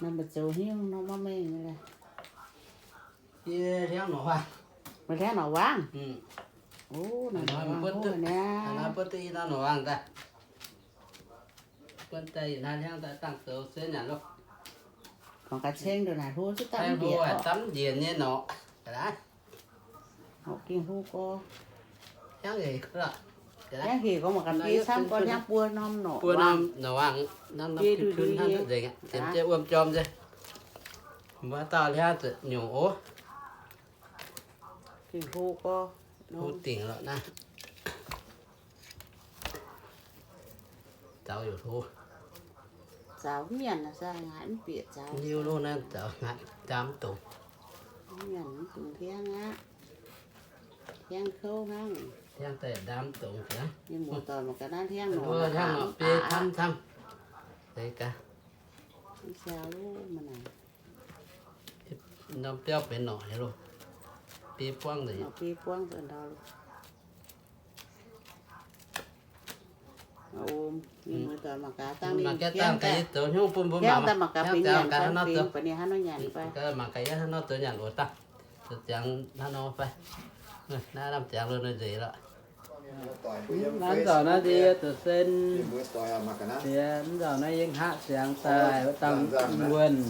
Nor mbuo zoux hnyouv nor maiv mengh leh. Yie hliangv norqc waangh. Meih hliangv norqc waangh? Mm. O, norqc waangh hov niaa. Buov duqv i norm norqc waangh daaih. Buonv daaih yietc hnoi hliangv daaih dangh zoux se nyanc loh. Gorngv ga'ceng ndongc naaic hlo zungv daaih mv njiec, camv njiec nyei norqc. Norqc gengh hlo gorx. Hliangv hec gorngv mangc gaax, biei camv gorx hliangv buo norm norqc waangh. Buo norm norqc waangh, norm norm ndui ndui hnangv nzengc aqv. Ziemx jienv wuom jorm nzengc. Mbuo dauh hliangv zuqc nyungc oc. Gengh hlo gorx. Hlo dingc lorqc naaiv. Zaux yaac hlo. Zaux mv nyanc, zaux ngaatc mv bieqc zaux. Liuz loh naaiv zaux ngaatc ndaam mv dungx. Mv nyanc mv dungx hliangv aqv. Hliangv kouv hnangv. Hliangv daaih ndaam mv dungx aqv. Mienh muoz-doic mangc gaax naaiv hliangv norqc, hliangv norqc biei camv camv. Deix gaax. Mv siau loh mv naaic. Norm biauv benx norqc nyei loh. Biei buangv nzengc. Norqc biei buangv nzengc ndau loh. Mangc gaax dangh ninh hliangv daaih, hliangv daaih mangc gaax benx nyanc fai mv benx, baac ninh hnangv nor nyanc fai. Mangc gaax yie hnangv nor zoux nyanc oc dangh. Zoux ziangx hnangv nor fai. Naaiv lamh ziangx lo nzeic lorqc. Naaiv nzauc naaiv ndie zuqc sen. Mv nzauc naaiv yie hngaqv ziangx daaih wuov dangh wuonh.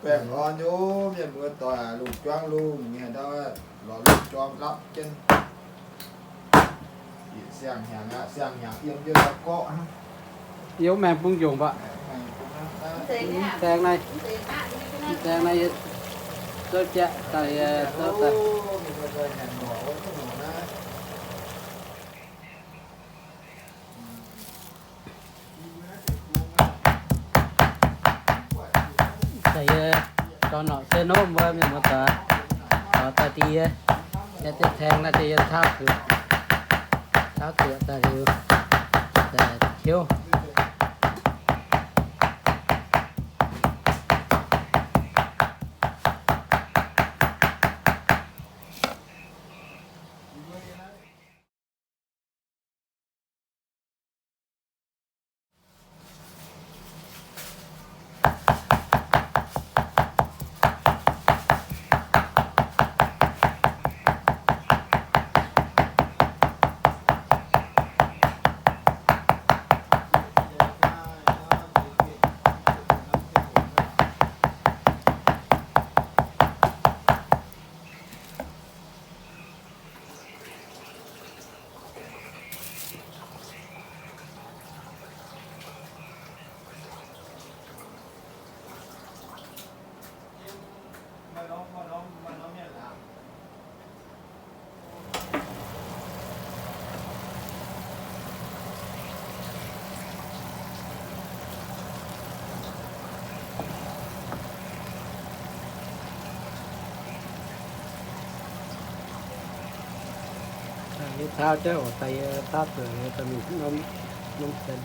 Baengh orn nyei mienh muoz-doic aac, lungh juangv lungh nyei ndau, lorz lungh jorm lapv jienv. Bieqc siang hnyangx aqv, siang hnyangx yiem jienv gorqv hnangv. Yie maengx bung njongc baac. Maengx bung hnangv. Mv saeng naaiv, mv saeng naaiv yie zouv jaqv daaih, yie zouv daaih. Daaih yie dorn norqc se nov mbuo mienh muoz-doic, taux daaih dih yie, yie deix taeng naaiv deix yie tauv zuoqc, tauv zuoqc daaih liuz, daaih tiuv. Yie tauv jauv oc, daaih yie tauv zuoqc daaih mingh norm, norm sen.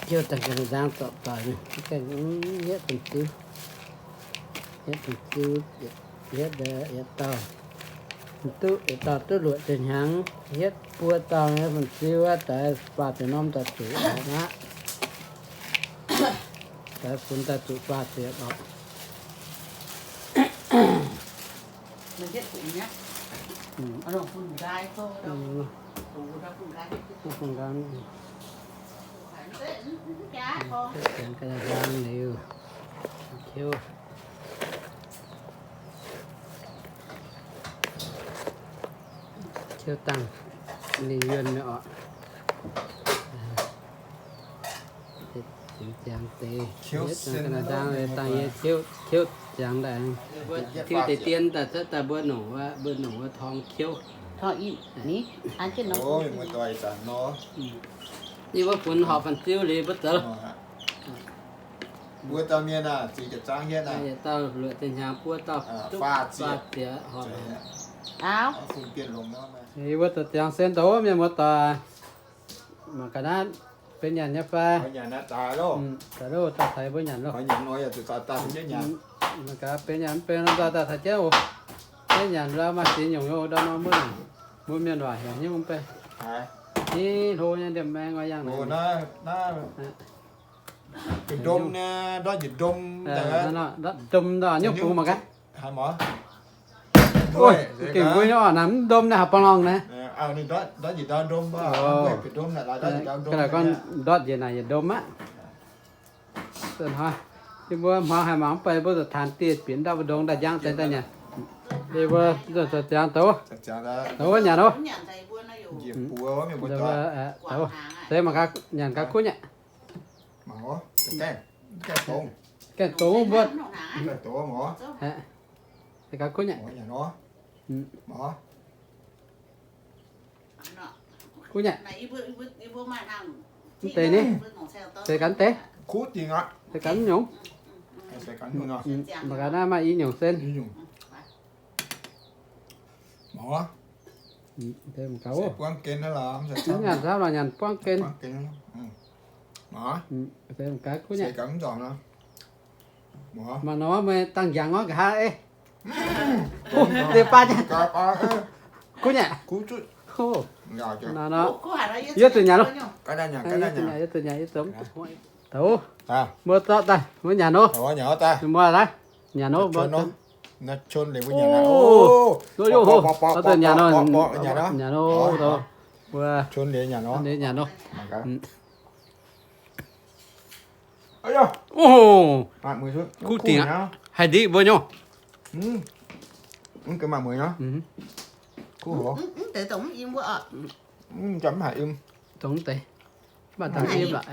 Hiuv daaih ga'naaiv nzangv zorpc doic, hiuv daaih ziux, hiuv daaih ziux. Yietv, yietv dauh, duqv, yietv dauh duqv luoqc ziepc hnyangx, yietv buo dauh nyei fun-ziu aqv, daaih faah ziepc norm daaih zuqc aqv. Daaih funx daaih zuqc faah ziepc orqc. Fun-nqaang liuz, tiuv, tiuv dangh ninh yuonh nyei orqc. Ziux ziangx deix, dangh yie tiuv, tiuv ziangx daaih, tiuv deix dien daaih, daaih mbuo nongc wuov, mbuo nongc wuov torng kiuv. Yie mbuo funx horpc fun-ziu liuz mbuo zoux. Mbuo dauh mienh aah, ziux jiepc zangv hietv aah. Yietc dauh luoqc ziepc hnyangx, buo dauh duqv faah ziepc horpc. Yie mbuo zoux ziangx sen douz mienh muoz-doic. Mangc gaax naaiv benx nyanc nyei fai? Daaih loh, daaih caux mbuo nyanc loh. Mangc gaax benx nyanc mv benx, daaih caux jienv oc. Jienv nyanc ndau maaih ziex nyungc nyei, ndau nor mbuo, mbuo mienh waac heuc hnyouv mv benx. Ni hlo nyei ndiemh maeng oix yangh naaiv. Ndom, ndortv njiec ndom, ndortv ndom ndau nyungc bung mangc gaax. Gengh mbuo nyei orqc, naaiv mv ndom naaiv haaix ba'longh naaiv. Ndortv njiec naaic yietc ndom aqv. Yie mbuo hmuangx haic mangc mv benx, mbuo zuqc taanx dieh bieqc ndau mbu'ndongx daaih njang deix daaih nyanc. Yie mbuo zoux ziangx douz, douz wuov nyanc oc. Zeiz mangc gaax nyanc gaax kuv nyei. Gaengh dongz mbuo. Zeiz gaax kuv nyei. Kuv nyei. Mv deix ni. Zeiz gaax mv deix. Zeiz gaax mv nyungc. Mangc gaax naaiv maaih i nyungc sen. Mv nyanc saauv lorqc, nyanc buangv gen. Mangc gaax kuv nyei. Mangc nor meih dangh njangc orv nqa'haav ei. Deix baav nyei. Kuv nyei. Nor nor. Yie zuqc nyanc loh. Yie zuqc nyanc, yie zuqc nyanc, yie zuqc. Douz, mbuo zorqv daaih, mbuo nyanc oc. Mbuo nyanc oc. Nyanc oc. Nyanc oc. Nyanc oc. Mbuo nyanc oc. Kuv dingc aqv. Haih ndiqv mbuo nyei. Dongh mv deix. Mv baac dangh im lorqc.